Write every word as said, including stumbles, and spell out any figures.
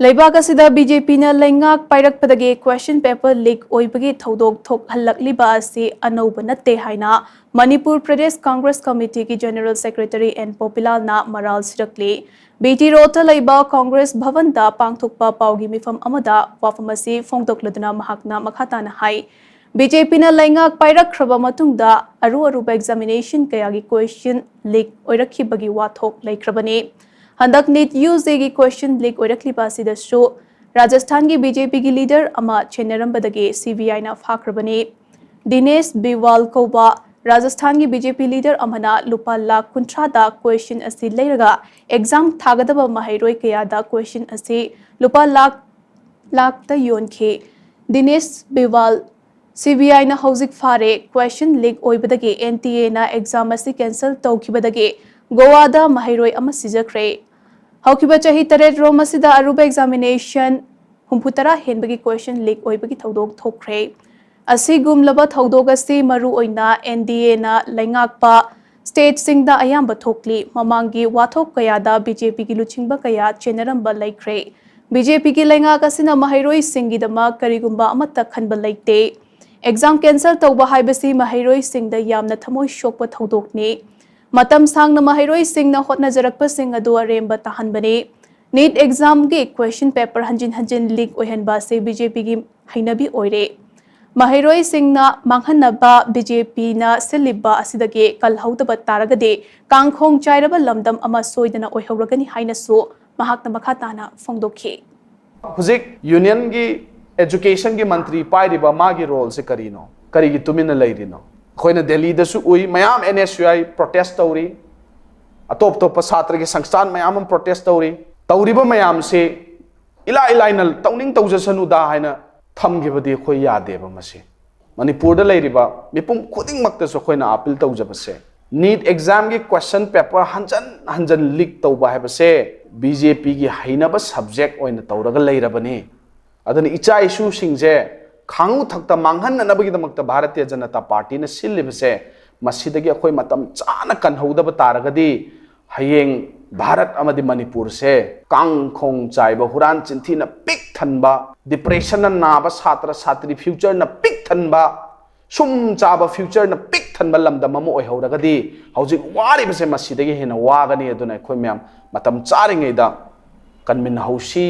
ꯂꯩꯕꯥꯛ ꯑꯁꯤꯗ B J ꯄꯤꯅ ꯂꯩꯉꯥꯛ ꯄꯥꯏꯔꯛꯄꯗꯒꯤ question paper leak ꯑꯣꯏꯕꯒꯤ ꯊꯧꯗꯣꯛ ꯊꯣꯛꯍꯜꯂꯛꯂꯤꯕ ꯑꯁꯤ ꯑꯅꯧꯕ ꯅꯠꯇꯦ ꯍꯥꯏꯅ ꯃꯅꯤꯄꯨꯔ ꯄ꯭ꯔꯗꯦꯁ ꯀꯪꯒ꯭ꯔꯦꯁ ꯀꯃꯤꯇꯤꯒꯤ ꯖꯦꯅꯔꯦꯜ ꯁꯦꯀ꯭ꯔꯦꯇꯔꯤ ꯑꯦꯟ ꯄꯣꯄꯤꯂꯥꯜꯅ ꯃꯔꯥꯜ ꯁꯤꯔꯛꯂꯤ꯫ ꯕꯤ ꯇꯤ ꯔꯣꯗꯇ ꯂꯩꯕ ꯀꯪꯒ꯭ꯔꯦꯁ ꯚꯕꯟꯗ ꯄꯥꯡꯊꯣꯛꯄ ꯄꯥꯎꯒꯤ ꯃꯤꯐꯝ ꯑꯃꯗ ꯋꯥꯐꯝ ꯑꯁꯤ ꯐꯣꯡꯗꯣꯛꯂꯗꯨꯅ ꯃꯍꯥꯛꯅ ꯃꯈꯥ ꯇꯥꯅ ꯍꯥꯏ, ꯕꯤ ꯖꯦ ꯄꯤꯅ ꯂꯩꯉꯥꯛ ꯄꯥꯏꯔꯛꯈ꯭ꯔꯕ ꯃꯇꯨꯡꯗ ꯑꯔꯨ ꯑꯔꯨꯕ examination ꯀꯌꯥꯒꯤ question leak ꯑꯣꯏꯔꯛꯈꯤꯕꯒꯤ ꯋꯥꯊꯣꯛ ꯂꯩꯈ꯭ꯔꯕꯅꯤ꯫ ꯍꯟꯗꯛ ꯅꯤꯠ ꯌꯨ ꯖꯤꯒꯤ question leak ꯑꯣꯏꯔꯛꯂꯤꯕ ꯑꯁꯤꯗꯁꯨ ꯔꯥꯖꯁꯊꯥꯟꯒꯤ ꯕꯤ ꯖꯦ ꯄꯤꯒꯤ ꯂꯤꯗꯔ ꯑꯃ ꯆꯦꯟꯅꯔꯝꯕꯗꯒꯤ ꯁꯤ ꯕꯤ ꯑꯥꯏꯅ ꯐꯥꯈ꯭ꯔꯕꯅꯤ꯫ ꯗꯤꯅꯦꯁ ꯕꯤꯋꯥꯜ ꯀꯧꯕ ꯔꯥꯖꯁꯊꯥꯟꯒꯤ ꯕꯤ ꯖꯦ ꯄꯤ ꯂꯤꯗꯔ ꯑꯃꯅ ꯂꯨꯄꯥ ꯂꯥꯈ ꯀꯨꯟꯊ꯭ꯔꯥꯗ question ꯑꯁꯤ ꯂꯩꯔꯒ exam ꯊꯥꯒꯗꯕ ꯃꯍꯩꯔꯣꯏ ꯀꯌꯥꯗ question ꯑꯁꯤ ꯂꯨꯄꯥ ꯂꯥꯈ ꯂꯥꯈꯇ ꯌꯣꯟꯈꯤ꯫ ꯗꯤꯅꯦꯁ ꯕꯤꯋꯥꯜ ꯁꯤ ꯕꯤ ꯑꯥꯏꯅ ꯍꯧꯖꯤꯛ ꯐꯥꯔꯦ꯫ Question leak ꯑꯣꯏꯕꯗꯒꯤ ꯑꯦꯟ ꯇꯤ ꯑꯦꯅ exam ꯑꯁꯤ cancel ꯇꯧꯈꯤꯕꯗꯒꯤ ꯒꯣꯋꯥꯗ ꯃꯍꯩꯔꯣꯏ ꯑꯃ ꯁꯤꯖꯈ꯭ꯔꯦ꯫ ꯍꯧꯈꯤꯕ ꯆꯍꯤ ꯇꯔꯦꯠ ꯔꯣꯝ ꯑꯁꯤꯗ ꯑꯔꯨꯕ examination ꯍꯨꯝꯐꯨꯇꯔꯥ ꯍꯦꯟꯕꯒꯤ question leak ꯑꯣꯏꯕꯒꯤ ꯊꯧꯗꯣꯛ ꯊꯣꯛꯈ꯭ꯔꯦ꯫ ꯑꯁꯤꯒꯨꯝꯂꯕ ꯊꯧꯗꯣꯛ ꯑꯁꯤ ꯃꯔꯨ ꯑꯣꯏꯅ ꯑꯦꯟ ꯗꯤ ꯑꯦꯅ ꯂꯩꯉꯥꯛꯄ stateꯁꯤꯡꯗ ꯑꯌꯥꯝꯕ ꯊꯣꯛꯂꯤ꯫ ꯃꯃꯥꯡꯒꯤ ꯋꯥꯊꯣꯛ ꯀꯌꯥꯗ ꯕꯤ ꯖꯦ ꯄꯤꯒꯤ ꯂꯨꯆꯤꯡꯕ ꯀꯌꯥ ꯆꯦꯟꯅꯔꯝꯕ ꯂꯩꯈ꯭ꯔꯦ꯫ ꯕꯤ ꯖꯦ ꯄꯤꯒꯤ ꯂꯩꯉꯥꯛ ꯑꯁꯤꯅ ꯃꯍꯩꯔꯣꯏꯁꯤꯡꯒꯤꯗꯃꯛ ꯀꯔꯤꯒꯨꯝꯕ ꯑꯃꯠꯇ ꯈꯟꯕ ꯂꯩꯇꯦ꯫ Exam cancel ꯇꯧꯕ ꯍꯥꯏꯕꯁꯤ ꯃꯍꯩꯔꯣꯏꯁꯤꯡꯗ ꯌꯥꯝꯅ ꯊꯃꯣꯏ ꯁꯣꯛꯄ ꯊꯧꯗꯣꯛꯅꯤ꯫ ꯃꯇꯝ ꯁꯥꯡꯅ ꯃꯍꯩꯔꯣꯏꯁꯤꯡꯅ ꯍꯣꯠꯅꯖꯔꯛꯄꯁꯤꯡ ꯑꯗꯨ ꯑꯔꯦꯝꯕ ꯇꯥꯍꯟꯕꯅꯤ꯫ ꯅꯤꯠ examꯒꯤ question paper ꯍꯟꯖꯤꯟ ꯍꯟꯖꯤꯟ leak ꯑꯣꯏꯍꯟꯕ ꯑꯁꯤ ꯕꯤ ꯖꯦ ꯄꯤꯒꯤ ꯍꯩꯅꯕꯤ ꯑꯣꯏꯔꯦ꯫ ꯃꯍꯩꯔꯣꯏꯁꯤꯡꯅ ꯃꯥꯡꯍꯟꯅꯕ ꯕꯤ ꯖꯦ ꯄꯤꯅ ꯁꯤꯜꯂꯤꯕ ꯑꯁꯤꯗꯒꯤ ꯀꯜꯍꯧꯗꯕ ꯇꯥꯔꯒꯗꯤ ꯀꯥꯡꯈꯣꯡ ꯆꯥꯏꯔꯕ ꯂꯝꯗꯝ ꯑꯃ ꯁꯣꯏꯗꯅ ꯑꯣꯏꯍꯧꯔꯒꯅꯤ ꯍꯥꯏꯅꯁꯨ ꯃꯍꯥꯛꯅ ꯃꯈꯥ ꯇꯥꯅ ꯐꯣꯡꯗꯣꯛꯈꯤ꯫ ꯍꯧꯖꯤꯛ unionꯒꯤ educationꯒꯤ ꯃꯟꯇ꯭ꯔꯤ ꯄꯥꯏꯔꯤꯕ ꯃꯥꯒꯤ roleꯁꯦ ꯀꯔꯤꯅꯣ? ꯀꯔꯤꯒꯤ ꯇꯨꯃꯤꯟꯅ ꯂꯩꯔꯤꯅꯣ? ꯑꯩꯈꯣꯏꯅ ꯗꯦꯜꯂꯤꯗꯁꯨ ꯎꯏ, ꯃꯌꯥꯝ N S U I protest ꯇꯧꯔꯤ, ꯑꯇꯣꯞ ꯑꯇꯣꯞꯄ ꯁꯥꯇ꯭ꯔꯒꯤ ꯁꯪꯁꯊꯥꯟ ꯃꯌꯥꯝ ꯑꯃ protest ꯇꯧꯔꯤ꯫ ꯇꯧꯔꯤꯕ ꯃꯌꯥꯝꯁꯤ ꯏꯂꯥꯏ ꯂꯥꯏꯅ ꯇꯧꯅꯤꯡ ꯇꯧꯖꯁꯅꯨꯗ ꯍꯥꯏꯅ ꯊꯝꯈꯤꯕꯗꯤ ꯑꯩꯈꯣꯏ ꯌꯥꯗꯦꯕ꯫ ꯃꯁꯤ ꯃꯅꯤꯄꯨꯔꯗ ꯂꯩꯔꯤꯕ ꯃꯤꯄꯨꯝ ꯈꯨꯗꯤꯡꯃꯛꯇꯁꯨ ꯑꯩꯈꯣꯏꯅ appeal ꯇꯧꯖꯕꯁꯦ, ꯅꯤꯠ examꯒꯤ question paper ꯍꯟꯖꯟ ꯍꯟꯖꯟ leak ꯇꯧꯕ ꯍꯥꯏꯕꯁꯦ ꯕꯤ ꯖꯦ ꯄꯤꯒꯤ ꯍꯩꯅꯕ subject ꯑꯣꯏꯅ ꯇꯧꯔꯒ ꯂꯩꯔꯕꯅꯤ꯫ ꯑꯗꯨꯅ ꯏꯆꯥ ꯏꯁꯨꯁꯤꯡꯁꯦ ꯈꯥꯡꯉꯨ ꯊꯛꯇ ꯃꯥꯡꯍꯟꯅꯅꯕꯒꯤꯗꯃꯛꯇ ꯚꯥꯔꯇꯤꯌ ꯖꯅꯇꯥ ꯄꯥꯔꯇꯤꯅ ꯁꯤꯜꯂꯤꯕꯁꯦ, ꯃꯁꯤꯗꯒꯤ ꯑꯩꯈꯣꯏ ꯃꯇꯝ ꯆꯥꯅ ꯀꯟꯍꯧꯗꯕ ꯇꯥꯔꯒꯗꯤ ꯍꯌꯦꯡ ꯚꯥꯔꯠ ꯑꯃꯗꯤ ꯃꯅꯤꯄꯨꯔꯁꯦ ꯀꯥꯡꯈꯣꯡ ꯆꯥꯏꯕ, ꯍꯨꯔꯥꯟ ꯆꯤꯟꯊꯤꯅ ꯄꯤꯛ ꯊꯟꯕ, depressionꯅ ꯅꯥꯕ ꯁꯥꯇ꯭ꯔ ꯁꯥꯇ꯭ꯔꯤ futureꯅ ꯄꯤꯛ ꯊꯟꯕ, ꯁꯨꯝ ꯆꯥꯕ futureꯅ ꯄꯤꯛ ꯊꯟꯕ ꯂꯝꯗꯝ ꯑꯃ ꯑꯣꯏꯍꯧꯔꯒꯗꯤ ꯍꯧꯖꯤꯛ ꯋꯥꯔꯤꯕꯁꯦ ꯃꯁꯤꯗꯒꯤ ꯍꯦꯟꯅ ꯋꯥꯒꯅꯤ꯫ ꯑꯗꯨꯅ ꯑꯩꯈꯣꯏ ꯃꯌꯥꯝ ꯃꯇꯝ ꯆꯥꯔꯤꯉꯩꯗ ꯀꯟꯃꯤꯟꯅꯍꯧꯁꯤ꯫